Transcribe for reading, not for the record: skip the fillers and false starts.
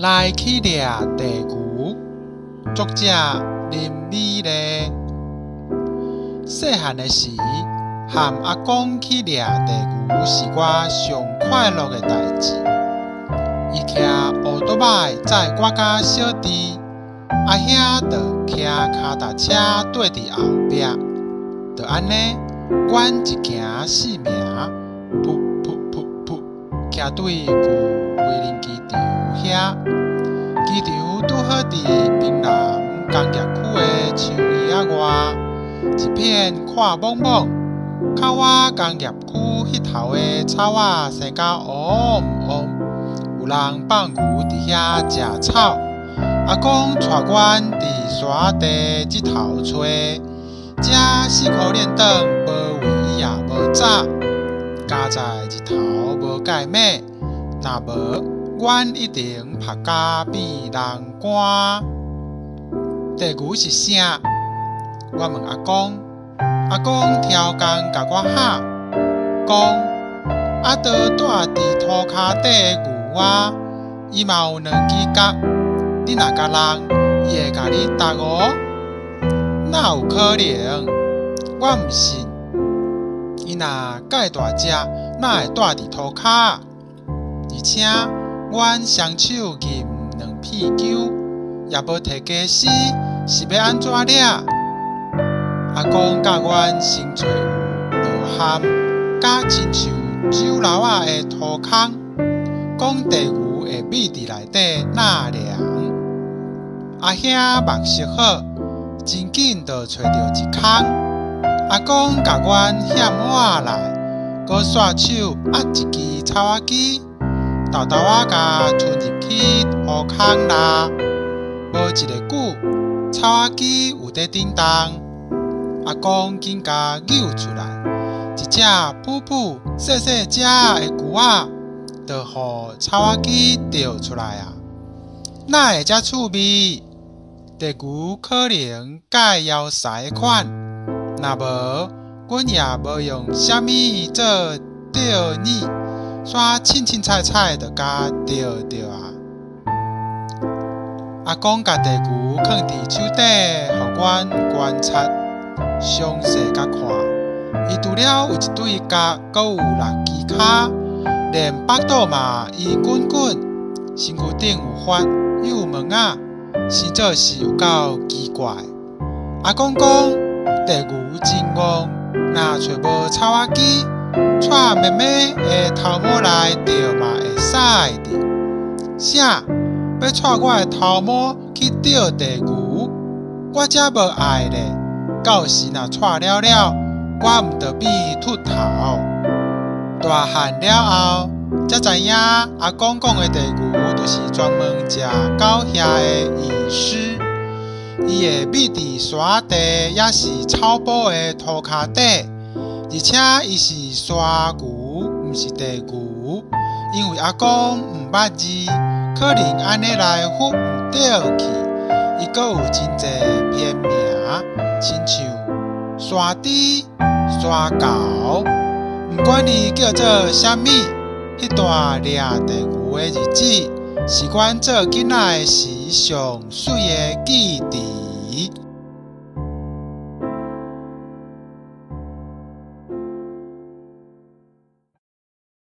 來去掠地牛，作者林美麗。細漢的時，和阿公去掠地牛是我上快樂的代誌。伊騎烏多擺載我佮小弟，阿兄就騎跤踏車綴佇後壁。就按呢，阮一行四名，噗噗噗噗，騎對舊無人機場遐。機場拄好佇檳榔工業區的樹蔭仔外，一片闊莽莽。較倚工業區彼頭的草仔生甲烏黃，有人放牛佇遐食草。阿公帶阮佇山地這頭揣，遮四箍輾轉，無圍也無閘，佳哉日頭無蓋猛，若無阮一定曝甲變人乾。地牛是啥？我問阿公，阿公超工共我喊，講啊，都蹛佇塗跤底的牛啊，伊嘛有兩支角，你若共弄，伊會共你踏哦。哪有可能？我毋信。伊若蓋大隻，哪會蹛佇塗跤？而且，阮雙手挾兩片薑，也無提家私，是欲按怎掠？阿公教阮先揣有落頇，佮親像酒樓仔的塗空，講地牛會覕佇內底納涼。阿兄目色好，真緊就揣著一空。阿公共阮險倚來，閣煞手壓一支草仔枝，沓沓仔共吞入去塗空內。無一下久，草仔枝有咧振動。阿公緊共搝出來，一隻噗噗細細隻的龜仔，就予草仔枝釣出來矣。哪會遮趣味？地牛可能蓋枵饞款，若無，阮也無用啥物做釣餌，煞凊凊彩彩就共釣著矣。阿公共地牛囥佇手底，予阮觀察，詳細共看。伊除了有一對角，閣有六支跤，連腹肚嘛圓滾滾，身軀頂有髮，又有毛仔，生做是有夠奇怪。阿公講，地牛真戇，若揣無草仔枝，蔡妹妹的頭毛來釣嘛會使的。啥？欲蔡我的頭毛去釣地牛？我才無愛咧！到時若蔡了了，我毋著變禿頭。大漢了後，才知影阿公講的地牛就是專門食狗額的蟻師。伊會覕佇沙地，抑是草埔的塗跤底，而且伊是沙牛，毋是地牛。因為阿公毋捌字，可能按呢來分毋著去。伊閣有真濟偏名，親像沙豬、沙猴，毋管伊叫做啥物，彼段掠地牛的日子，是阮做囡仔時上媠的記憶。